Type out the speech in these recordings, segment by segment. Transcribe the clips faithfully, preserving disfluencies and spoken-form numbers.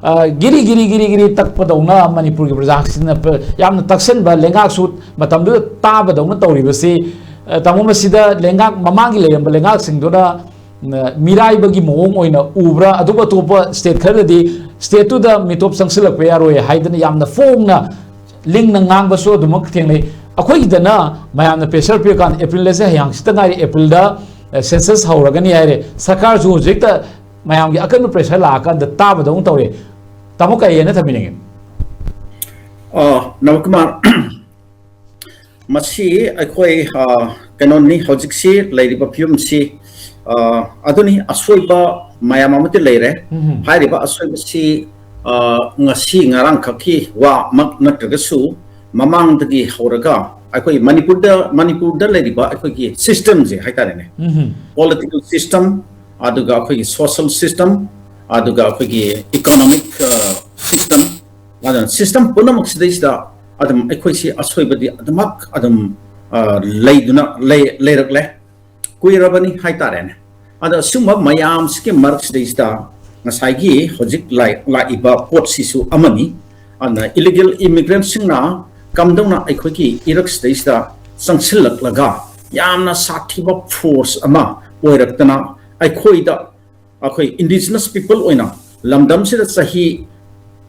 ꯑ, ꯒꯤꯔꯤ ꯒꯤꯔꯤ ꯒꯤꯔꯤ ꯒꯤꯔꯤ ꯇꯛꯄꯗꯧꯅ ꯃꯅꯤꯄꯨꯔꯒꯤ ꯄ꯭ꯔꯖꯥꯁꯤꯡꯅ ꯄ-, ꯌꯥꯝꯅ ꯇꯛꯁꯟꯕ ꯂꯩꯉꯥꯛꯁꯨ ꯃꯇꯝꯗꯨꯗ ꯇꯥꯕꯗꯧꯅ ꯇꯧꯔꯤꯕꯁꯤ, ꯑ, ꯇꯥꯃꯣ, ꯃꯁꯤꯗ ꯂꯩꯉꯥꯛ ꯃꯃꯥꯡꯒꯤ ꯂꯩꯔꯝꯕ ꯂꯩꯉꯥꯛꯁꯤꯡꯗꯨꯅ, ꯑ, ꯃꯤꯔꯥꯏꯕꯒꯤ ꯃꯑꯣꯡ ꯑꯣꯏꯅ ꯎꯕ꯭ꯔꯥ? ꯑꯗꯨꯒ ꯑꯇꯣꯞꯄ state ꯈꯔꯗꯗꯤ state ꯇꯨꯗ ꯃꯤꯇꯣꯞ ꯆꯪꯁꯤꯜꯂꯛꯄ ꯌꯥꯔꯣꯏ ꯍꯥꯏꯗꯅ ꯌꯥꯝꯅ ꯐꯣꯡꯅ ꯂꯤꯡꯅ ꯉꯥꯡꯕꯁꯨ ꯑꯗꯨꯃꯛ ꯊꯦꯡꯅꯩ꯫ ꯑꯩꯈꯣꯏꯒꯤꯗꯅ ꯃꯌꯥꯝꯅ pressure ꯄꯤꯔꯀꯥꯟꯗ April ꯑꯁꯦ ꯍꯌꯦꯡ ꯍꯪꯆꯤꯠꯇ ꯉꯥꯏꯔꯦ, April ꯗ, ꯑ, census ꯍꯧꯔꯒꯅꯤ ꯍꯥꯏꯔꯦ꯫ ꯁꯔꯀꯥꯔꯁꯨ ꯍꯧꯖꯤꯛꯇ ꯃꯌꯥꯝꯒꯤ ꯑꯀꯟꯕ pressure ꯂꯥꯛꯑꯀꯥꯟꯗ ꯇꯥꯕꯗꯧꯅ ꯇꯧꯔꯦ꯫ ꯇꯥꯃꯣ, ꯀꯔꯤ ꯍꯥꯏꯅ ꯊꯝꯕꯤꯅꯤꯡꯉꯤ? ꯑ, ꯅꯕꯀꯨꯃꯥꯔ, ꯃꯁꯤ ꯑꯩꯈꯣꯏ, ꯑ, ꯀꯩꯅꯣꯅꯤ, ꯍꯧꯖꯤꯛꯁꯤ ꯂꯩꯔꯤꯕ ꯐꯤꯕꯝꯁꯤ, ꯑ, ꯑꯗꯨꯅꯤ, ꯑꯁꯣꯏꯕ ꯃꯌꯥꯝ ꯑꯃꯗꯤ ꯂꯩꯔꯦ꯫ ꯎꯝ꯫ ꯍꯥꯏꯔꯤꯕ ꯑꯁꯣꯏꯕꯁꯤ, ꯑ, ꯉꯁꯤ ꯉꯔꯥꯡꯈꯛꯀꯤ ꯋꯥꯃꯛ ꯅꯠꯇ꯭ꯔꯒꯁꯨ ꯃꯃꯥꯡꯗꯒꯤ ꯍꯧꯔꯒ ꯑꯩꯈꯣꯏ ꯃꯅꯤꯄꯨꯔꯗ, ꯃꯅꯤꯄꯨꯔꯗ ꯂꯩꯔꯤꯕ ꯑꯩꯈꯣꯏꯒꯤ system ꯁꯦ ꯍꯥꯏꯇꯥꯔꯦꯅꯦ, ꯎꯝ꯫ Political system, ꯑꯗꯨꯒ ꯑꯩꯈꯣꯏꯒꯤ social system, ꯑꯗꯨꯒ ꯑꯩꯈꯣꯏꯒꯤ economic, ꯑ, system, ꯑꯗꯨꯅ system ꯄꯨꯝꯅꯃꯛꯁꯤꯗꯩꯁꯤꯗ ꯑꯗꯨꯝ ꯑꯩꯈꯣꯏꯁꯤ ꯑꯁꯣꯏꯕꯗꯤ ꯑꯗꯨꯃꯛ ꯑꯗꯨꯝ, ꯑ, ꯂꯩꯗꯨꯅ ꯂꯩ-, ꯂꯩꯔꯛꯂꯦ꯫ ꯀꯨꯏꯔꯕꯅꯤ ꯍꯥꯏꯇꯥꯔꯦꯅꯦ꯫ ꯑꯗ ꯁꯤꯒꯨꯝꯕ ꯃꯌꯥꯝꯁꯤꯒꯤ ꯃꯔꯛꯁꯤꯗꯩꯁꯤꯗ ꯉꯁꯥꯏꯒꯤ ꯍꯧꯖꯤꯛ ꯂꯥꯛ-, ꯂꯥꯛꯏꯕ ꯄꯣꯠꯁꯤꯁꯨ ꯑꯃꯅꯤ꯫ ꯑꯗꯨꯅ illegal immigrant ꯁꯤꯡꯅ ꯀꯝꯗꯧꯅ ꯑꯩꯈꯣꯏꯒꯤ ꯏꯔꯛꯁꯤꯗꯩꯁꯤꯗ ꯆꯪꯁꯤꯜꯂꯛꯂꯒ ꯌꯥꯝꯅ ꯁꯥꯊꯤꯕ force ꯑꯃ ꯑꯣꯏꯔꯛꯇꯅ ꯑꯩꯈꯣꯏꯗ, ꯑꯩꯈꯣꯏ indigenous people ꯑꯣꯏꯅ ꯂꯝꯗꯝꯁꯤꯗ ꯆꯍꯤ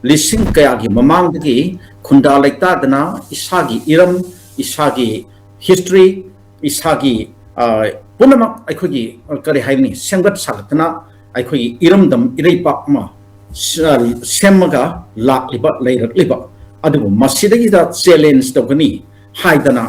ꯂꯤꯁꯤꯡ ꯀꯌꯥꯒꯤ ꯃꯃꯥꯡꯗꯒꯤ ꯈꯨꯟꯗꯥ ꯂꯩꯇꯥꯗꯅ ꯏꯁꯥꯒꯤ ꯏꯔꯝ, ꯏꯁꯥꯒꯤ history, ꯏꯁꯥꯒꯤ, ꯑ, ꯄꯨꯝꯅꯃꯛ ꯑꯩꯈꯣꯏꯒꯤ, ꯑ, ꯀꯔꯤ ꯍꯥꯏꯒꯅꯤ, ꯁꯦꯝꯒꯠ ꯁꯥꯒꯠꯇꯅ ꯑꯩꯈꯣꯏꯒꯤ ꯏꯔꯝꯗꯝ ꯏꯔꯩꯄꯥꯛ ꯑꯃ ꯁ-, ꯁꯦꯝꯃꯒ ꯂꯥꯛꯂꯤꯕ, ꯂꯩꯔꯛꯂꯤꯕ, ꯑꯗꯨꯕꯨ ꯃꯁꯤꯗꯒꯤꯗ challenge ꯇꯧꯒꯅꯤ ꯍꯥꯏꯗꯅ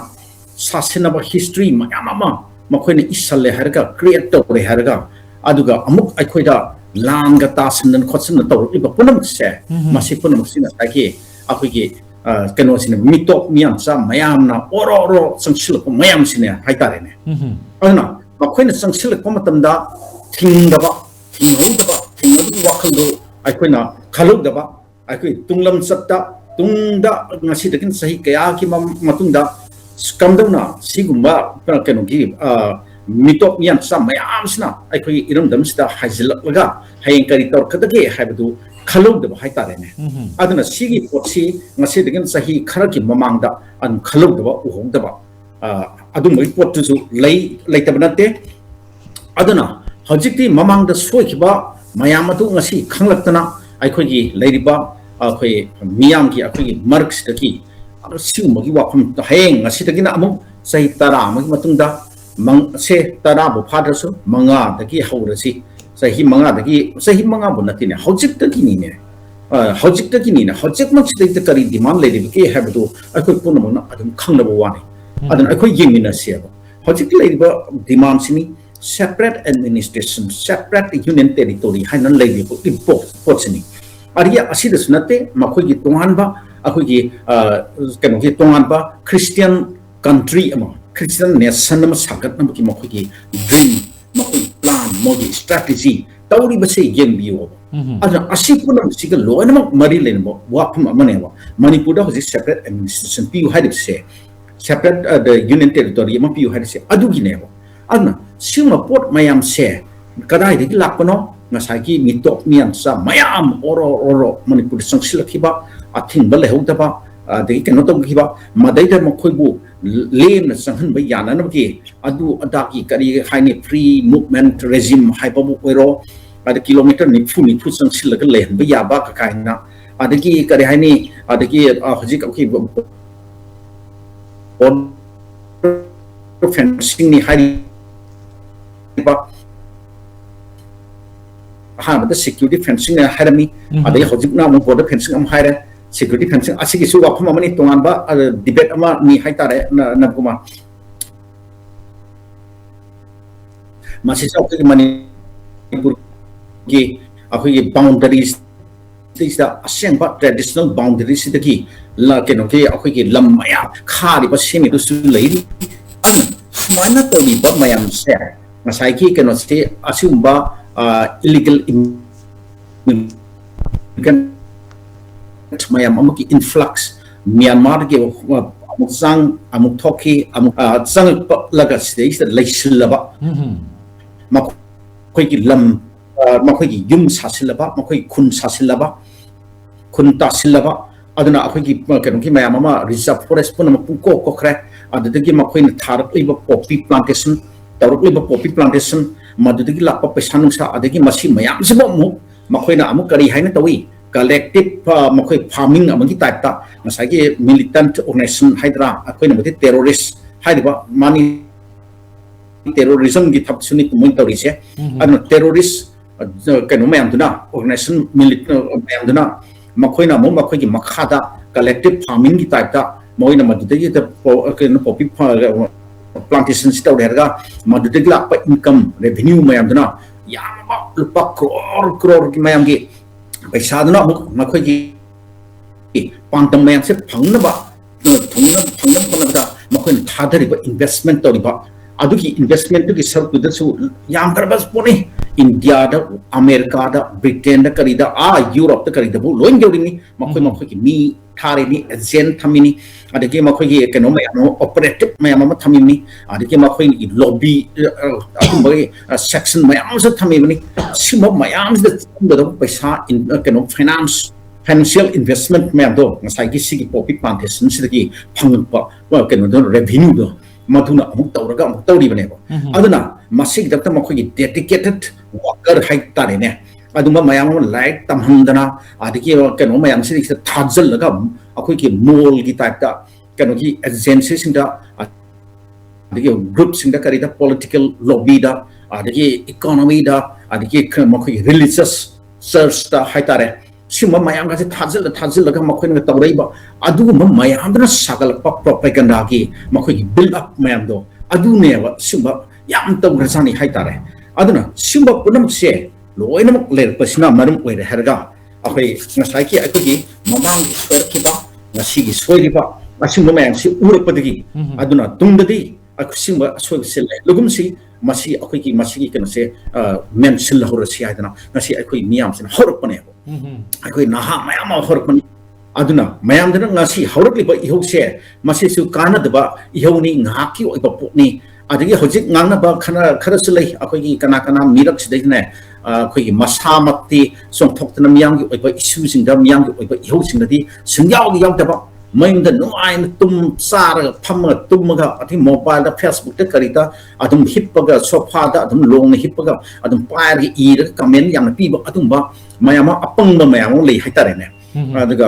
ꯁꯥꯁꯤꯟꯅꯕ history ꯃꯌꯥꯝ ꯑꯃ ꯃꯈꯣꯏꯅ ꯏꯁꯜꯂꯦ ꯍꯥꯏꯔꯒ, create ꯇꯧꯔꯦ ꯍꯥꯏꯔꯒ, ꯑꯗꯨꯒ ꯑꯃꯨꯛ ꯑꯩꯈꯣꯏꯗ ꯂꯥꯟꯒ ꯇꯥꯁꯤꯟꯗꯅ ꯈꯣꯠꯆꯤꯟꯗꯅ ꯇꯧꯔꯛꯂꯤꯕ ꯄꯨꯝꯅꯃꯛꯁꯦ, ꯎꯝ꯫ ꯃꯁꯤ ꯄꯨꯝꯅꯃꯛꯁꯤ ꯉꯁꯥꯏꯒꯤ ꯑꯩꯈꯣꯏꯒꯤ, ꯑ, ꯀꯩꯅꯣꯁꯤꯅ, ꯃꯤꯇꯣꯞ ꯃꯤꯌꯥꯟꯆꯥ ꯃꯌꯥꯝꯅ ꯑꯣꯔꯣ ꯑꯣꯔꯣ ꯆꯪꯁꯤꯜꯂꯛꯄ ꯃꯌꯥꯝꯁꯤꯅꯦ ꯍꯥꯏꯇꯥꯔꯦꯅꯦ꯫ ꯎꯝ꯫ ꯑꯗꯨꯅ ꯃꯈꯣꯏꯅ ꯆꯪꯁꯤꯜꯂꯛꯄ ꯃꯇꯝꯗ ꯊꯤꯡꯗꯕ, ꯊꯤꯡꯍꯧꯗꯕ, ꯊꯤꯡꯅꯕꯒꯤ ꯋꯥꯈꯜꯗꯨ ꯑꯩꯈꯣꯏꯅ ꯈꯜꯍꯧꯗꯕ, ꯑꯩꯈꯣꯏ ꯇꯨꯡꯂꯝꯆꯠꯇ, ꯇꯨꯡꯗ, ꯉꯁꯤꯗꯒꯤ ꯆꯍꯤ ꯀꯌꯥꯒꯤ ꯃ-, ꯃꯇꯨꯡꯗ ꯀꯝꯗꯧꯅ ꯁꯤꯒꯨꯝꯕ, ꯑ, ꯀꯩꯅꯣꯒꯤ, ꯑ, ꯃꯤꯇꯣꯞ ꯃꯤꯌꯥꯟꯆꯥ ꯃꯌꯥꯝꯁꯤꯅ ꯑꯩꯈꯣꯏꯒꯤ ꯏꯔꯝꯗꯝꯁꯤꯗ ꯍꯥꯏꯖꯤꯜꯂꯛꯂꯒ ꯍꯌꯦꯡ ꯀꯔꯤ ꯇꯧꯔꯛꯀꯗꯒꯦ ꯍꯥꯏꯕꯗꯨ ꯈꯜꯍꯧꯗꯕ ꯍꯥꯏꯇꯥꯔꯦꯅꯦ꯫ ꯑꯗꯨꯅ ꯁꯤꯒꯤ ꯄꯣꯠꯁꯤ ꯉꯁꯤꯗꯒꯤꯅ ꯆꯍꯤ ꯈꯔꯒꯤ ꯃꯃꯥꯡꯗ ꯑꯗꯨꯝ ꯈꯜꯍꯧꯗꯕ, ꯎꯍꯧꯗꯕ, ꯑ, ꯑꯗꯨꯝꯕꯒꯤ ꯄꯣꯠꯇꯨꯁꯨ ꯂꯩ, ꯂꯩꯇꯕ ꯅꯠꯇꯦ꯫ ꯑꯗꯨꯅ ꯍꯧꯖꯤꯛꯇꯤ ꯃꯃꯥꯡꯗ ꯁꯣꯏꯈꯤꯕ ꯃꯌꯥꯝ ꯑꯗꯨ ꯉꯁꯤ ꯈꯪꯂꯛꯇꯅ ꯑꯩꯈꯣꯏꯒꯤ ꯂꯩꯔꯤꯕ ꯑꯩꯈꯣꯏ ꯃꯤꯌꯥꯝꯒꯤ, ꯑꯩꯈꯣꯏꯒꯤ ꯃꯔꯛꯁꯤꯗꯒꯤ ꯁꯤꯒꯨꯝꯕꯒꯤ ꯋꯥꯐꯝ ꯍꯌꯦꯡ ꯉꯁꯤꯗꯒꯤꯅ ꯑꯃꯨꯛ ꯆꯍꯤ ꯇꯔꯥ ꯑꯃꯒꯤ ꯃꯇꯨꯡꯗ ꯃꯪ-, ꯁꯦ ꯇꯔꯥꯕꯨ ꯐꯥꯗ꯭ꯔꯁꯨ ꯃꯉꯥꯗꯒꯤ ꯍꯧꯔꯁꯤ꯫ ꯆꯍꯤ ꯃꯉꯥꯗꯒꯤ, ꯆꯍꯤ ꯃꯉꯥꯕꯨ ꯅꯠꯇꯦꯅꯦ, ꯍꯧꯖꯤꯛꯇꯒꯤꯅꯤꯅꯦ꯫ ꯑ, ꯍꯧꯖꯤꯛꯇꯒꯤꯅꯤꯅ ꯍꯧꯖꯤꯛꯃꯛꯁꯤꯗꯩꯗ ꯀꯔꯤ demand ꯂꯩꯔꯤꯕꯒꯦ ꯍꯥꯏꯕꯗꯨ ꯑꯩꯈꯣꯏ ꯄꯨꯝꯅꯃꯛꯅ ꯑꯗꯨꯝ ꯈꯪꯅꯕ ꯋꯥꯅꯤ꯫ ꯑꯗꯨꯅ ꯑꯩꯈꯣꯏ ꯌꯦꯡꯃꯤꯟꯅꯁꯦꯕ꯫ ꯍꯧꯖꯤꯛ ꯂꯩꯔꯤꯕ demandꯁꯤꯅꯤ separate administration, separate union territory ꯍꯥꯏꯅ ꯂꯩꯔꯤꯕ ꯄꯣꯠ-, ꯄꯣꯠꯁꯤꯅꯤ꯫ ꯑꯗꯒꯤ ꯑꯁꯤꯗꯁꯨ ꯅꯠꯇꯦ, ꯃꯈꯣꯏꯒꯤ ꯇꯣꯉꯥꯟꯕ ꯑꯩꯈꯣꯏꯒꯤ, ꯑ, ꯀꯩꯅꯣꯒꯤ ꯇꯣꯉꯥꯟꯕ Christian country ꯑꯃ, Christian nation ꯑꯃ ꯁꯥꯒꯠꯅꯕꯒꯤ ꯃꯈꯣꯏꯒꯤ dream, ꯃꯈꯣꯏꯒꯤ plan, ꯃꯣꯏꯒꯤ strategy ꯇꯧꯔꯤꯕꯁꯦ ꯌꯦꯡꯕꯤꯌꯣꯕ꯫ ꯑꯗꯨꯅ ꯑꯁꯤ ꯄꯨꯝꯅꯃꯛꯁꯤꯒ ꯂꯣꯏꯅꯃꯛ ꯃꯔꯤ ꯂꯩꯅꯕ ꯋꯥꯐꯝ ꯑꯃꯅꯦꯕ꯫ ꯃꯅꯤꯄꯨꯔꯗ ꯍꯧꯖꯤꯛ separate administration ꯄꯤꯌꯨ ꯍꯥꯏꯔꯤꯕꯁꯦ, separate, ꯑ, the union territory ꯑꯃ ꯄꯤꯌꯨ ꯍꯥꯏꯔꯤꯁꯦ ꯑꯗꯨꯒꯤꯅꯦꯕ꯫ ꯑꯗꯨꯅ ꯁꯤꯒꯨꯝꯕ ꯄꯣꯠ ꯃꯌꯥꯝꯁꯦ ꯀꯗꯥꯏꯗꯒꯤ ꯂꯥꯛꯄꯅꯣ? ꯉꯁꯥꯏꯒꯤ ꯃꯤꯇꯣꯞ ꯃꯤꯌꯥꯟꯆꯥ ꯃꯌꯥꯝ ꯑꯣꯔꯣ ꯑꯣꯔꯣ ꯃꯅꯤꯄꯨꯔꯗ ꯆꯪꯁꯤꯜꯂꯛꯈꯤꯕ, ꯑꯊꯤꯡꯕ ꯂꯩꯍꯧꯗꯕ, ꯑꯗꯒꯤ ꯀꯩꯅꯣ ꯇꯧꯈꯤꯕ, ꯃꯗꯩꯗ ꯃꯈꯣꯏꯕꯨ ꯂꯦꯝꯅ ꯆꯪꯍꯟꯕ ꯌꯥꯅꯅꯕꯒꯤ ꯑꯗꯨ ꯑꯗꯥꯒꯤ ꯀꯔꯤ ꯍꯥꯏꯅꯤ, free movement regime ꯍꯥꯏꯕꯕꯨ ꯑꯣꯏꯔꯣ, ꯑꯗ ꯀꯤꯂꯣꯃꯤꯇꯔ ꯅꯤꯐꯨ ꯅꯤꯐꯨ ꯆꯪꯁꯤꯜꯂꯒ ꯂꯩꯍꯟꯕ ꯌꯥꯕ ꯀꯥꯏꯅ, ꯑꯗꯒꯤ ꯀꯔꯤ ꯍꯥꯏꯅꯤ, ꯑꯗꯒꯤ, ꯑ, ꯍꯧꯖꯤꯛ ꯑꯩꯈꯣꯏ border fencingꯅꯤ ꯍꯥꯏꯔꯤꯕ, ꯑꯍꯥꯟꯕꯗ security fencing ꯍꯥꯏꯔꯝꯃꯤ, ꯑꯗꯒꯤ ꯍꯧꯖꯤꯛꯅ ꯑꯃꯨꯛ border fencing ꯑꯃ ꯍꯥꯏꯔꯦ꯫ Security fencing ꯑꯁꯤꯒꯤꯁꯨ ꯋꯥꯐꯝ ꯑꯃꯅꯤ, ꯇꯣꯉꯥꯟꯕ, ꯑ, debate ꯑꯃꯅꯤ ꯍꯥꯏꯇꯥꯔꯦ, ꯅ-, ꯅꯕꯀꯨꯃꯥꯔ꯫ ꯃꯁꯤꯁꯨ ꯑꯩꯈꯣꯏꯒꯤ ꯃꯅꯤꯄꯨꯔꯒꯤ ꯑꯩꯈꯣꯏꯒꯤ boundaries ꯁꯤꯗꯩꯁꯤꯗ ꯑꯁꯦꯡꯕ traditional boundary ꯁꯤꯗꯒꯤ ꯂ-, ꯀꯩꯅꯣꯒꯤ ꯑꯩꯈꯣꯏꯒꯤ ꯂꯝ ꯃꯌꯥꯝ ꯈꯥꯔꯤꯕ ꯁꯦꯝꯃꯤꯕꯁꯨ ꯂꯩꯔꯤ꯫ ꯑꯗꯨꯅ ꯁꯨꯃꯥꯏꯅ ꯇꯧꯔꯤꯕ ꯃꯌꯥꯝꯁꯦ ꯉꯁꯥꯏꯒꯤ ꯀꯩꯅꯣꯁꯤ ꯑꯁꯤꯒꯨꯝꯕ, ꯑ, illegal immigrant ꯃꯌꯥꯝ ꯑꯃꯒꯤ influx, ꯃ꯭ꯌꯥꯟꯃꯥꯔꯗꯒꯤ ꯑꯃꯨꯛ ꯆꯪ, ꯑꯃꯨꯛ ꯊꯣꯛꯈꯤ, ꯑꯃꯨꯛ, ꯑ, ꯆꯪꯉꯛꯄꯂꯒ ꯁꯤꯗꯩꯁꯤꯗ ꯂꯩꯁꯤꯜꯂꯕ ꯃꯈꯣꯏꯒꯤ ꯂꯝ ꯑ, ꯃꯈꯣꯏꯒꯤ ꯌꯨꯝ ꯁꯥꯁꯤꯜꯂꯕ, ꯃꯈꯣꯏꯒꯤ ꯈꯨꯟ ꯁꯥꯁꯤꯜꯂꯕ, ꯈꯨꯟ ꯇꯥꯁꯤꯜꯂꯕ, ꯑꯗꯨꯅ ꯑꯩꯈꯣꯏꯒꯤ, ꯑ, ꯀꯩꯅꯣꯒꯤ ꯃꯌꯥꯝ ꯑꯃ reserve forest ꯄꯨꯝꯅꯃꯛ ꯄꯨꯡꯀꯣꯛ ꯀꯣꯛꯈ꯭ꯔꯦ꯫ ꯑꯗꯨꯗꯒꯤ ꯃꯈꯣꯏꯅ ꯊꯥꯔꯛꯂꯤꯕ poppy plantation, ꯇꯧꯔꯛꯂꯤꯕ poppy plantation, ꯃꯗꯨꯗꯒꯤ ꯂꯥꯛꯄ ꯄꯩꯁꯥ ꯅꯨꯡꯁꯥ, ꯑꯗꯒꯤ ꯃꯁꯤ ꯃꯌꯥꯝꯁꯤꯕꯨ ꯑꯃꯨꯛ ꯃꯈꯣꯏꯅ ꯑꯃꯨꯛ ꯀꯔꯤ ꯍꯥꯏꯅ ꯇꯧꯏ? Collective, ꯑ, ꯃꯈꯣꯏ farming ꯑꯃꯒꯤ type ꯇ ꯉꯁꯥꯏꯒꯤ militant organization ꯍꯥꯏꯗ꯭ꯔꯥ, ꯑꯩꯈꯣꯏꯅꯕꯨꯗꯤ terrorist ꯍꯥꯏꯔꯤꯕ ꯃꯥꯅꯤ, terrorism ꯒꯤ ꯊꯕꯛꯁꯨꯅꯤ ꯃꯣꯏꯅ ꯇꯧꯔꯤꯁꯦ꯫ ꯎꯝ꯫ ꯑꯗꯨꯅ terrorist, ꯑ, ꯀꯩꯅꯣ ꯃꯌꯥꯝꯗꯨꯅ, organization, milit-, ꯑ, ꯃꯌꯥꯝꯗꯨꯅ ꯃꯈꯣꯏꯅ ꯑꯃꯨꯛ ꯃꯈꯣꯏꯒꯤ ꯃꯈꯥꯗ collective farming ꯒꯤ type ꯇ ꯃꯈꯣꯏꯅ ꯃꯗꯨꯗꯒꯤ ꯄꯣ-, ꯀꯩꯅꯣ, poppy plantation ꯁꯤ ꯇꯧꯔꯦ ꯍꯥꯏꯔꯒ ꯃꯗꯨꯗꯒꯤ ꯂꯥꯛꯄ income, revenue ꯃꯌꯥꯝꯗꯨꯅ ꯌꯥꯝꯕ ꯂꯨꯄꯥ crore crore ꯒꯤ ꯃꯌꯥꯝꯒꯤ ꯄꯩꯁꯥꯗꯨꯅ ꯑꯃꯨꯛ ꯃꯈꯣꯏꯒꯤ ꯄꯥꯟꯗꯝ ꯃꯌꯥꯝꯁꯦ ꯐꯪꯅꯕ, ꯐꯪꯅꯕ, ꯐꯪꯅꯕ ꯍꯣꯠꯅꯕꯗ ꯃꯈꯣꯏꯅ ꯊꯥꯗꯔꯤꯕ investment ꯇꯧꯔꯤꯕ ꯑꯗꯨꯒꯤ investment ꯇꯨꯒꯤ ꯁꯔꯨꯛꯇꯨꯗꯁꯨ ꯌꯥꯝꯈ꯭ꯔꯕ ꯄꯣꯠꯅꯤ꯫ ꯏꯟꯗꯤꯌꯥꯗ, ꯑꯃꯦꯔꯤꯀꯥꯗ, ꯕ꯭ꯔꯤꯇꯦꯟꯗ, ꯀꯔꯤꯗ, ꯑꯥ, ꯌꯨꯔꯣꯞꯇ, ꯀꯔꯤꯗꯕꯨ ꯂꯣꯏ ꯌꯧꯔꯤꯅꯤ꯫ ꯃꯈꯣꯏ, ꯎꯝ꯫ ꯃꯈꯣꯏꯒꯤ ꯃꯤ ꯊꯥꯔꯤꯅꯤ, agent ꯊꯝꯃꯤꯅꯤ, ꯑꯗꯒꯤ ꯃꯈꯣꯏꯒꯤ ꯀꯩꯅꯣ ꯃꯌꯥꯝ ꯑꯃ, operative ꯃꯌꯥꯝ ꯑꯃ ꯊꯝꯃꯤꯕꯅꯤ, ꯑꯗꯒꯤ ꯃꯈꯣꯏꯒꯤ lobby, ꯑ, ꯑꯗꯨꯝꯕꯒꯤ, ꯑ, section ꯃꯌꯥꯝ ꯑꯃꯁꯨ ꯊꯝꯃꯤꯕꯅꯤ꯫ ꯁꯤꯒꯨꯝꯕ ꯃꯌꯥꯝꯁꯤꯗ ꯆꯪꯒꯗꯕ ꯄꯩꯁꯥ, ꯏꯟ-, ꯑ, ꯀꯩꯅꯣ, finance, financial investment ꯃꯌꯥꯝꯗꯣ ꯉꯁꯥꯏꯒꯤ ꯁꯤꯒꯤ poppy plantation ꯁꯤꯗꯒꯤ ꯐꯪꯉꯛꯄ, ꯑ, ꯀꯩꯅꯣꯗꯣ, revenue ꯗꯣ, ꯃꯗꯨꯅ ꯑꯃꯨꯛ ꯇꯧꯔꯒ ꯑꯃꯨꯛ ꯇꯧꯔꯤꯕꯅꯦꯕ꯫ ꯎꯝ꯫ ꯑꯗꯨꯅ ꯃꯁꯤꯒꯤꯗꯃꯛꯇ ꯃꯈꯣꯏꯒꯤ dedicated worker ꯍꯥꯏꯇꯥꯔꯦꯅꯦ, ꯑꯗꯨꯝꯕ ꯃꯌꯥꯝ ꯑꯃ ꯂꯥꯏꯔꯤꯛ ꯇꯝꯍꯟꯗꯅ, ꯑꯗꯒꯤ ꯀꯩꯅꯣ ꯃꯌꯥꯝꯁꯤꯗꯩꯁꯤꯗ ꯊꯥꯖꯤꯜꯂꯒ ꯑꯩꯈꯣꯏꯒꯤ mall ꯒꯤ type ꯇ ꯀꯩꯅꯣꯒꯤ agency ꯁꯤꯡꯗ, ꯑꯗꯒꯤ group ꯁꯤꯡꯗ, ꯀꯔꯤꯗ, political lobby ꯗ, ꯑꯗꯒꯤ economy ꯗ, ꯑꯗꯒꯤ ꯈ-, ꯃꯈꯣꯏꯒꯤ religious church ꯇ ꯍꯥꯏꯇꯥꯔꯦ, ꯁꯤꯒꯨꯝꯕ ꯃꯌꯥꯝꯒꯁꯦ ꯊꯥꯖꯤꯜꯂ ꯊꯥꯖꯤꯜꯂꯒ ꯃꯈꯣꯏꯅ ꯇꯧꯔꯛꯏꯕ ꯑꯗꯨꯒꯨꯝꯕ ꯃꯌꯥꯝꯗꯨꯅ ꯁꯥꯒꯠꯂꯛꯄ propaganda ꯒꯤ ꯃꯈꯣꯏꯒꯤ build up ꯃꯌꯥꯝꯗꯣ, ꯑꯗꯨꯅꯦꯕ ꯁꯤꯒꯨꯝꯕ ꯌꯥꯝ ꯇꯧꯈ꯭ꯔꯖꯥꯠꯅꯤ ꯍꯥꯏꯇꯥꯔꯦ꯫ ꯑꯗꯨꯅ ꯁꯤꯒꯨꯝꯕ ꯄꯨꯝꯅꯃꯛꯁꯦ ꯂꯣꯏꯅꯃꯛ ꯂꯩꯔꯛꯄꯁꯤꯅ ꯃꯔꯝ ꯑꯣꯏꯔꯦ ꯍꯥꯏꯔꯒ, ꯑꯩꯈꯣꯏ ꯉꯁꯥꯏꯒꯤ ꯑꯩꯈꯣꯏꯒꯤ ꯃꯃꯥꯡꯒꯤ ꯁꯣꯏꯔꯛꯈꯤꯕ, ꯉꯁꯤꯒꯤ ꯁꯣꯏꯔꯤꯕ, ꯑꯁꯤꯒꯨꯝꯕ ꯃꯌꯥꯝꯁꯤ ꯎꯔꯛꯄꯗꯒꯤ, ꯎꯝ꯫ ꯑꯗꯨꯅ ꯇꯨꯡꯗꯗꯤ ꯑꯁꯤꯒꯨꯝꯕ ꯑꯁꯣꯏꯕꯁꯦ ꯂꯩꯍꯜꯂꯒꯨꯝꯁꯤ, ꯃꯁꯤ ꯑꯩꯈꯣꯏꯒꯤ ꯃꯁꯤꯒꯤ ꯀꯩꯅꯣꯁꯦ, ꯑ, ꯃꯦꯟꯁꯤꯜꯍꯧꯔꯁꯤ ꯍꯥꯏꯗꯅ ꯉꯁꯤ ꯑꯩꯈꯣꯏ ꯃꯤꯌꯥꯝꯁꯤꯅ ꯍꯧꯔꯛꯄꯅꯦꯕ꯫ ꯎꯝ꯫ ꯑꯩꯈꯣꯏ ꯅꯍꯥ ꯃꯌꯥꯝ ꯑꯃ ꯍꯧꯔꯛꯄꯅꯤ꯫ ꯑꯗꯨꯅ ꯃꯌꯥꯝꯗꯨꯅ ꯉꯁꯤ ꯍꯧꯔꯛꯂꯤꯕ ꯏꯍꯧꯁꯦ, ꯃꯁꯤꯁꯨ ꯀꯥꯟꯅꯗꯕ ꯏꯍꯧꯅꯤ, ꯉꯥꯏꯍꯥꯛꯀꯤ ꯑꯣꯏꯕ ꯄꯣꯠꯅꯤ꯫ ꯑꯗꯒꯤ ꯍꯧꯖꯤꯛ ꯉꯥꯡꯅꯕ ꯈꯔ, ꯈꯔꯁꯨ ꯂꯩ, ꯑꯩꯈꯣꯏꯒꯤ ꯀꯅꯥ ꯀꯅꯥ ꯃꯤꯔꯛꯁꯤꯗꯩꯅꯦ, ꯑꯩꯈꯣꯏꯒꯤ ꯃꯁꯥꯃꯛꯇꯤ ꯆꯣꯡꯊꯣꯛꯇꯅ ꯃꯤꯌꯥꯝꯒꯤ ꯑꯣꯏꯕ ꯏꯁꯨꯁꯤꯡꯗ, ꯃꯤꯌꯥꯝꯒꯤ ꯑꯣꯏꯕ ꯏꯍꯧꯁꯤꯡꯗꯗꯤ ꯁꯨꯡꯌꯥꯎꯗꯤ ꯌꯥꯎꯗꯕ, ꯃꯌꯨꯝꯗ ꯅꯨꯡꯉꯥꯏꯅ ꯇꯨꯝ ꯆꯥꯔꯒ ꯐꯝꯃꯒ ꯇꯨꯝꯃꯒ, ꯑꯗꯒꯤ ꯃꯣꯕꯥꯏꯜꯗ, ꯐꯦꯁꯕꯨꯛꯇ, ꯀꯔꯤꯗ ꯑꯗꯨꯝ ꯍꯤꯞꯄꯒ, ꯁꯣꯐꯥꯗ ꯑꯗꯨꯝ ꯂꯣꯡꯅ ꯍꯤꯞꯄꯒ ꯑꯗꯨꯝ ꯄꯥꯏꯔꯒ ꯏꯔꯒ ꯀꯃꯦꯟ ꯌꯥꯝꯅ ꯄꯤꯕ, ꯑꯗꯨꯝꯕ ꯃꯌꯥꯝ ꯑꯃ, ꯑꯄꯪꯕ ꯃꯌꯥꯝ ꯑꯃ ꯂꯩ ꯍꯥꯏꯇꯥꯔꯦꯅꯦ꯫ ꯑꯗꯨꯒ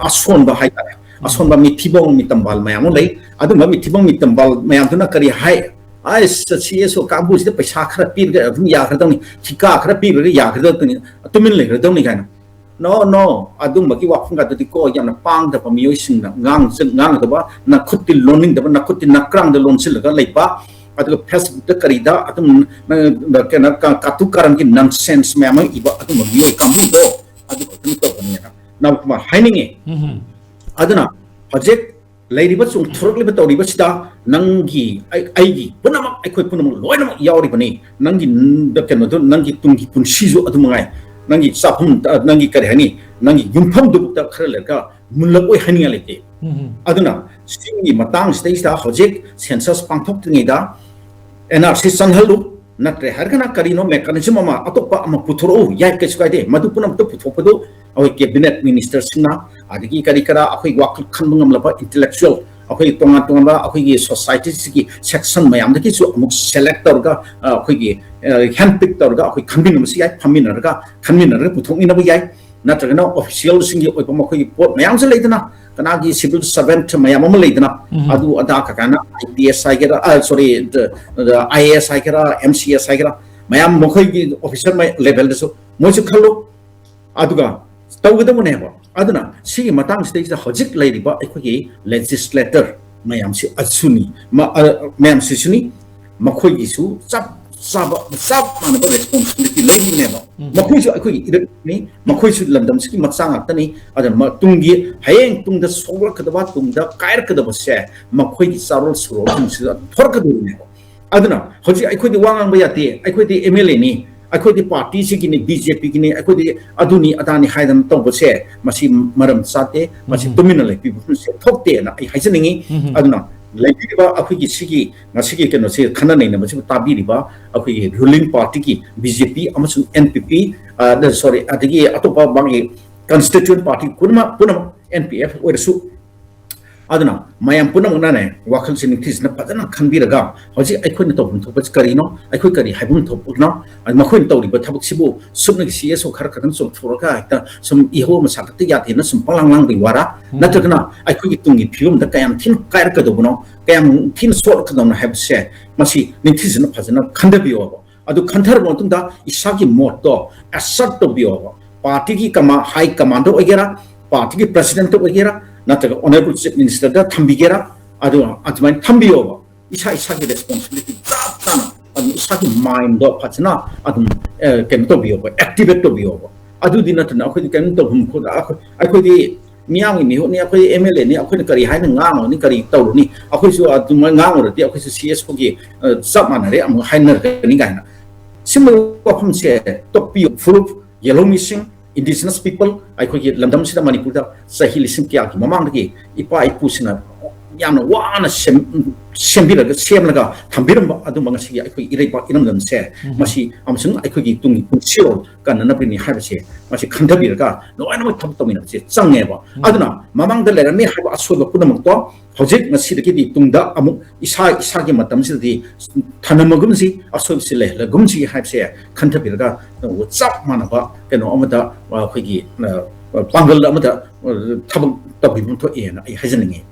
ꯑꯁꯣꯟꯕ ꯍꯥꯏꯇꯥꯔꯦ, ꯑꯁꯣꯟꯕ ꯃꯤꯊꯤꯕꯣꯡ ꯃꯤꯇꯝꯕꯥꯜ ꯃꯌꯥꯝ ꯑꯃ ꯂꯩ꯫ ꯑꯗꯨꯝꯕ ꯃꯤꯊꯤꯕꯣꯡ ꯃꯤꯇꯝꯕꯥꯜ ꯃꯌꯥꯝꯗꯨꯅ ꯀꯔꯤ ꯍꯥꯏ? ꯑꯁ, ꯁꯤ ꯑꯦꯁ ꯑꯣ ꯀꯥꯡꯕꯨꯁꯤꯗ ꯄꯩꯁꯥ ꯈꯔ ꯄꯤꯔꯒ ꯑꯗꯨꯝ ꯌꯥꯈ꯭ꯔꯗꯧꯅꯤ, ꯊꯤꯀꯥ ꯈꯔ ꯄꯤꯔꯒ ꯌꯥꯈ꯭ꯔꯗꯧꯅꯤ, ꯇꯨꯃꯤꯟ ꯂꯩꯈ꯭ꯔꯗꯧꯅꯤ ꯀꯥꯏꯅ꯫ ꯅꯣ, ꯅꯣ, ꯑꯗꯨꯝꯕꯒꯤ ꯋꯥꯐꯝꯒꯗꯨꯗꯤ ꯀꯣ, ꯌꯥꯝꯅ ꯄꯥꯡꯗꯕ ꯃꯤꯑꯣꯏꯁꯤꯡꯅ ꯉꯥꯡ-, ꯉꯥꯡꯒꯗꯕ, ꯅꯈꯨꯠꯇꯤ ꯂꯣꯟꯅꯤꯡꯗꯕ, ꯅꯈꯨꯠꯇꯤ ꯅꯀ꯭ꯔꯥꯡꯗ ꯂꯣꯟꯁꯤꯜꯂꯒ ꯂꯩꯕ, ꯑꯗꯨꯒ ꯐꯦꯁꯕꯨꯛꯇ ꯀꯔꯤꯗ ꯑꯗꯨꯝ, ꯅ-, ꯅ-, ꯀꯩꯅꯣ, ꯀ-, ꯀꯥꯇꯨ ꯀꯥꯔꯟꯒꯤ ꯅꯟꯁꯦꯟꯁ ꯃꯌꯥꯝ ꯑꯃ ꯏꯕ ꯑꯗꯨꯝꯕ ꯃꯤꯑꯣꯏ ꯀꯥꯡꯕꯨꯗꯣ ꯑꯗꯨ ꯈꯛꯇꯪ ꯇꯧꯕꯅꯦꯅ ꯅꯥꯎꯀꯨꯃꯥꯔ ꯍꯥꯏꯅꯤꯡꯉꯤ꯫ ꯑꯗꯨꯅ ꯍꯧꯖꯤꯛ ꯂꯩꯔꯤꯕ ꯆꯣꯡꯊꯣꯔꯛꯂꯤꯕ ꯇꯧꯔꯤꯕꯁꯤꯗ ꯅꯪꯒꯤ, ꯑꯩ-, ꯑꯩꯒꯤ ꯄꯨꯝꯅꯃꯛ, ꯑꯩꯈꯣꯏ ꯄꯨꯝꯅꯃꯛ ꯂꯣꯏꯅꯃꯛ ꯌꯥꯎꯔꯤꯕꯅꯤ꯫ ꯅꯪꯒꯤ ꯀꯩꯅꯣꯗꯣ, ꯅꯪꯒꯤ ꯇꯨꯡꯒꯤ ꯄꯨꯟꯁꯤꯁꯨ ꯑꯗꯨ ꯃꯉꯥꯏ꯫ ꯅꯪꯒꯤ ꯆꯥꯐꯝ, ꯅꯪꯒꯤ ꯀꯔꯤ ꯍꯥꯏꯅꯤ, ꯅꯪꯒꯤ ꯌꯨꯝꯐꯝꯗꯨꯕꯨꯛꯇ ꯈꯔ ꯂꯩꯔꯒ ꯃꯨꯜꯂꯛꯑꯣꯏ ꯍꯥꯏꯅꯤꯡꯉꯥꯏ ꯂꯩꯇꯦ꯫ ꯑꯗꯨꯅ ꯁꯤꯒꯤ ꯃꯇꯥꯡꯁꯤꯗꯩꯁꯤꯗ ꯍꯧꯖꯤꯛ census ꯄꯥꯡꯊꯣꯛꯇ꯭ꯔꯤꯉꯩꯗ NRC ꯆꯪꯍꯜꯂꯨ, ꯅꯠꯇ꯭ꯔꯦ ꯍꯥꯏꯔꯒꯅ ꯀꯔꯤꯅꯣ mechanism ꯑꯃ, ꯑꯇꯣꯞꯄ ꯑꯃ ꯄꯨꯊꯣꯔꯛꯎ, ꯌꯥꯏ, ꯀꯩꯁꯨ ꯀꯥꯏꯗꯦ꯫ ꯃꯗꯨ ꯄꯨꯝꯅꯃꯛꯇ ꯄꯨꯊꯣꯛꯄꯗꯨ ꯑꯩꯈꯣꯏ cabinet ministerꯁꯤꯡꯅ, ꯑꯗꯒꯤ ꯀꯔꯤ ꯀꯔꯥ ꯑꯩꯈꯣꯏ ꯋꯥꯈꯜ ꯈꯟꯕ ꯉꯝꯂꯕ intellectual, ꯑꯩꯈꯣꯏ ꯇꯣꯉꯥꯟ ꯇꯣꯉꯥꯟꯕ ꯑꯩꯈꯣꯏꯒꯤ societyꯁꯤꯒꯤ section ꯃꯌꯥꯝꯗꯒꯤꯁꯨ ꯑꯃꯨꯛ select ꯇꯧꯔꯒ, ꯑ, ꯑꯩꯈꯣꯏꯒꯤ, ꯑ, handpick ꯇꯧꯔꯒ ꯑꯩꯈꯣꯏ ꯈꯟꯃꯤꯟꯅꯕꯁꯨ ꯌꯥꯏ, ꯐꯝꯃꯤꯟꯅꯔꯒ, ꯈꯟꯃꯤꯟꯅꯔꯒ ꯄꯨꯊꯣꯛꯃꯤꯟꯅꯕ ꯌꯥꯏ꯫ ꯅꯠꯇ꯭ꯔꯒꯅ officialꯁꯤꯡꯒꯤ ꯑꯣꯏꯕ ꯃꯈꯣꯏꯒꯤ ꯄꯣꯠ ꯃꯌꯥꯝꯁꯨ ꯂꯩꯗꯅ, ꯀꯅꯥꯒꯤ civil servant ꯃꯌꯥꯝ ꯑꯃ ꯂꯩꯗꯅ, ꯑꯗꯨ ꯑꯗꯥ ꯀꯀꯥꯅ IPS ꯍꯥꯏꯒꯦꯔꯥ, ꯑ, sorry, ꯑ, IAS ꯍꯥꯏꯒꯦꯔꯥ, MCS ꯍꯥꯏꯒꯦꯔꯥ, ꯃꯌꯥꯝ ꯃꯈꯣꯏꯒꯤ officer ꯃ-, levelꯗꯁꯨ ꯃꯣꯏꯁꯨ ꯈꯜꯂꯨ꯫ ꯑꯗꯨꯒ ꯇꯧꯒꯗꯕꯅꯦꯕ꯫ ꯑꯗꯨꯅ ꯁꯤꯒꯤ ꯃꯇꯥꯡꯁꯤꯗꯩꯁꯤꯗ ꯍꯧꯖꯤꯛ ꯂꯩꯔꯤꯕ ꯑꯩꯈꯣꯏꯒꯤ legislator ꯃꯌꯥꯝꯁꯤ ꯑꯁꯨꯅꯤ, ꯃ-, ꯑ, ꯃꯌꯥꯝꯁꯤꯁꯨꯅꯤ, ꯃꯈꯣꯏꯒꯤꯁꯨ ꯆꯞ ꯆꯥꯕ, ꯆꯞ ꯃꯥꯟꯅꯕ responsibility ꯂꯩꯔꯤꯕꯅꯦꯕ꯫ ꯃꯈꯣꯏꯁꯨ ꯑꯩꯈꯣꯏꯒꯤ ꯏꯔꯛꯅꯤ, ꯃꯈꯣꯏꯁꯨ ꯂꯝꯗꯝꯁꯤꯒꯤ ꯃꯆꯥ ꯉꯥꯛꯇꯅꯤ꯫ ꯑꯗꯨꯅ ꯃ-, ꯇꯨꯡꯒꯤ, ꯍꯌꯦꯡ ꯇꯨꯡꯗ ꯁꯣꯛꯂꯛꯀꯗꯕ, ꯇꯨꯡꯗ ꯀꯥꯏꯔꯛꯀꯗꯕꯁꯦ ꯃꯈꯣꯏꯒꯤ ꯆꯥꯔꯣꯜ ꯁꯨꯔꯣꯜꯁꯤꯡꯁꯤꯗ ꯊꯣꯔꯛꯀꯗꯣꯔꯤꯅꯦꯕ꯫ ꯑꯗꯨꯅ ꯍꯧꯖꯤꯛ ꯑꯩꯈꯣꯏꯗꯤ ꯋꯥ ꯉꯥꯡꯕ ꯌꯥꯗꯦ, ꯑꯩꯈꯣꯏꯗꯤ MLAꯅꯤ, ꯑꯩꯈꯣꯏꯗꯤ partyꯁꯤꯒꯤꯅꯤ, BJPꯒꯤꯅꯤ, ꯑꯩꯈꯣꯏꯗꯤ ꯑꯗꯨꯅꯤ ꯑꯗꯥꯅꯤ ꯍꯥꯏꯗꯅ ꯇꯧꯕꯁꯦ, ꯃꯁꯤ ꯃꯔꯝ ꯆꯥꯗꯦ, ꯃꯁꯤ ꯇꯨꯃꯤꯟꯅ ꯂꯩꯕꯤꯕꯁꯦ ꯊꯣꯛꯇꯦꯅ ꯑꯩ ꯍꯥꯏꯖꯅꯤꯡꯉꯤ꯫ ꯑꯗꯨꯅ ꯂꯩꯕꯤꯔꯤꯕ ꯑꯩꯈꯣꯏꯒꯤ ꯁꯤꯒꯤ ꯉꯁꯤꯒꯤ ꯀꯩꯅꯣꯁꯤ ꯈꯟꯅ ꯅꯩꯅꯕꯁꯤꯕꯨ ꯇꯥꯕꯤꯔꯤꯕ ꯑꯩꯈꯣꯏꯒꯤ ruling party ꯒꯤ B J P ꯑꯃꯁꯨꯡ N P P, ꯑ, sorry, ꯑꯗꯒꯤ ꯑꯇꯣꯞꯄ ꯃꯥꯒꯤ constituent party ꯄꯨꯝꯅꯃꯛ, ꯄꯨꯝꯅꯃꯛ N P F ꯑꯣꯏꯔꯁꯨ, ꯑꯗꯨꯅ ꯃꯌꯥꯝ ꯄꯨꯝꯅꯃꯛꯅꯅꯦ ꯋꯥꯈꯜꯁꯦ ꯅꯤꯡꯊꯤꯖꯅ ꯐꯖꯅ ꯈꯟꯕꯤꯔꯒ ꯍꯧꯖꯤꯛ ꯑꯩꯈꯣꯏꯅ ꯇꯧꯐꯝ ꯊꯣꯛꯄꯁꯤ ꯀꯔꯤꯅꯣ, ꯑꯩꯈꯣꯏ ꯀꯔꯤ ꯍꯥꯏꯐꯝ ꯊꯣꯛꯄꯅꯣ, ꯃꯈꯣꯏꯅ ꯇꯧꯔꯤꯕ ꯊꯕꯛꯁꯤꯕꯨ ꯁꯨꯞꯅꯒꯤ C S O ꯈꯔ ꯈꯛꯇꯪ ꯆꯣꯡꯊꯣꯛꯑꯒ ꯍꯦꯛꯇ ꯁꯨꯝ ꯏꯍꯧ ꯑꯃ ꯁꯥꯒꯠꯇ ꯌꯥꯗꯦꯅ ꯁꯨꯝ ꯄꯪꯂꯥꯡ ꯂꯥꯡꯕꯒꯤ ꯋꯥꯔꯥ, ꯎꯝ꯫ ꯅꯠꯇ꯭ꯔꯒꯅ ꯑꯩꯈꯣꯏꯒꯤ ꯇꯨꯡꯒꯤ ꯐꯤꯕꯝꯗ ꯀꯌꯥꯝ ꯊꯤꯅ ꯀꯥꯏꯔꯛꯀꯗꯧꯕꯅꯣ, ꯀꯌꯥꯝ ꯊꯤꯅ ꯁꯣꯛꯂꯛꯀꯗꯧꯅꯣ ꯍꯥꯏꯕꯁꯦ ꯃꯁꯤ ꯅꯤꯡꯊꯤꯖꯅ ꯐꯖꯅ ꯈꯟꯊꯕꯤꯌꯣꯕ꯫ ꯑꯗꯨ ꯈꯟꯊꯔꯕ ꯃꯇꯨꯡꯗ ꯏꯁꯥꯒꯤ ꯃꯣꯠꯇꯣ assert ꯇꯧꯕꯤꯌꯣꯕ꯫ Party ꯒꯤ ꯀꯃꯥ-, high command ꯗ ꯑꯣꯏꯒꯦꯔꯥ, party ꯒꯤ president ꯇ ꯑꯣꯏꯒꯦꯔꯥ, ꯅꯠꯇ꯭ꯔꯒ Honourable Chief Minister ꯗ ꯊꯝꯕꯤꯒꯦꯔꯥ, ꯑꯗꯨ ꯑꯗꯨꯃꯥꯏꯅ ꯊꯝꯕꯤꯌꯣꯕ꯫ ꯏꯁꯥ ꯏꯁꯥꯒꯤ responsibility ꯆꯞ ꯆꯥꯅ, ꯑꯗꯨ ꯏꯁꯥꯒꯤ mind ꯗꯣ ꯐꯖꯅ ꯑꯗꯨꯝ, ꯑ, ꯀꯩꯅꯣ ꯇꯧꯕꯤꯌꯣꯕ, activate ꯇꯧꯕꯤꯌꯣꯕ꯫ ꯑꯗꯨꯗꯤ ꯅꯠꯇꯅ ꯑꯩꯈꯣꯏꯗꯤ ꯀꯔꯤꯝ ꯇꯧꯐꯝ ꯈꯣꯠ-, ꯑꯩꯈꯣꯏ-, ꯑꯩꯈꯣꯏꯗꯤ ꯃꯤꯌꯥꯝꯒꯤ ꯃꯤꯍꯨꯠꯅꯤ, ꯑꯩꯈꯣꯏ M L A ꯅꯤ, ꯑꯩꯈꯣꯏꯅ ꯀꯔꯤ ꯍꯥꯏꯅ ꯉꯥꯡꯉꯨꯅꯤ, ꯀꯔꯤ ꯇꯧꯔꯨꯅꯤ? ꯑꯩꯈꯣꯏꯁꯨ ꯑꯗꯨꯃꯥꯏꯅ ꯉꯥꯡꯉꯨꯔꯗꯤ ꯑꯩꯈꯣꯏꯁꯨ C S O ꯒꯤ, ꯑ, ꯆꯞ ꯃꯥꯟꯅꯔꯦ, ꯑꯃꯨꯛ ꯍꯥꯏꯅꯔꯛꯀꯅꯤ ꯀꯥꯏꯅ꯫ ꯁꯤꯒꯨꯝꯕ ꯋꯥꯐꯝꯁꯦ ꯇꯣꯛꯄꯤꯌꯨ꯫ ꯐꯨꯔꯨꯞ, ꯌꯦꯜꯍꯧ ꯃꯤꯁꯤꯡ, indigenous people, ꯑꯩꯈꯣꯏꯒꯤ ꯂꯝꯗꯝꯁꯤꯗ, ꯃꯅꯤꯄꯨꯔꯗ ꯆꯍꯤ ꯂꯤꯁꯤꯡ ꯀꯌꯥꯒꯤ ꯃꯃꯥꯡꯗꯒꯤ ꯏꯄꯥ ꯏꯄꯨꯁꯤꯡꯅ ꯌꯥꯝꯅ ꯋꯥꯅ ꯁꯦꯝ-, ꯁꯦꯝꯕꯤꯔꯒ, ꯁꯦꯝꯂꯒ ꯊꯝꯕꯤꯔꯝꯕ ꯑꯗꯨꯝꯕ ꯉꯁꯤꯒꯤ ꯑꯩꯈꯣꯏ ꯏꯔꯩꯄꯥꯛ ꯏꯔꯝꯗꯝꯁꯦ, ꯎꯝ꯫ ꯃꯁꯤ ꯑꯃꯁꯨꯡ ꯑꯩꯈꯣꯏꯒꯤ ꯇꯨꯡꯒꯤ ꯄꯨꯟꯁꯤꯔꯣꯜ ꯀꯟꯅꯅꯕꯅꯤ ꯍꯥꯏꯕꯁꯦ ꯃꯁꯤ ꯈꯟꯊꯕꯤꯔꯒ ꯂꯣꯏꯅꯃꯛ ꯊꯕꯛ ꯇꯧꯃꯤꯟꯅꯕꯁꯦ ꯆꯪꯉꯦꯕ꯫ ꯎꯝ꯫ ꯑꯗꯨꯅ ꯃꯃꯥꯡꯗ ꯂꯩꯔꯝꯃꯤ ꯍꯥꯏꯕ ꯑꯁꯣꯏꯕ ꯄꯨꯝꯅꯃꯛꯇꯣ ꯍꯧꯖꯤꯛ ꯉꯁꯤꯗꯒꯤꯗꯤ ꯇꯨꯡꯗ ꯑꯃꯨꯛ ꯏꯁꯥ ꯏꯁꯥꯒꯤ ꯃꯇꯝꯁꯤꯗꯗꯤ ꯊꯅꯝꯃꯒꯨꯝꯁꯤ, ꯑꯁꯣꯏꯕꯁꯤ ꯂꯩꯍꯜꯂꯒꯨꯝꯁꯤ ꯍꯥꯏꯕꯁꯦ ꯈꯟꯊꯕꯤꯔꯒ ꯆꯞ ꯃꯥꯟꯅꯕ ꯀꯩꯅꯣ ꯑꯃꯗ ꯑꯩꯈꯣꯏꯒꯤ, ꯑ, ꯄꯥꯡꯒꯜ ꯑꯃꯗ, ꯑ, ꯊꯕꯛ ꯇꯧꯕꯤꯐꯝ ꯊꯣꯛꯑꯦꯅ ꯑꯩ ꯍꯥꯏꯖꯅꯤꯡꯉꯤ꯫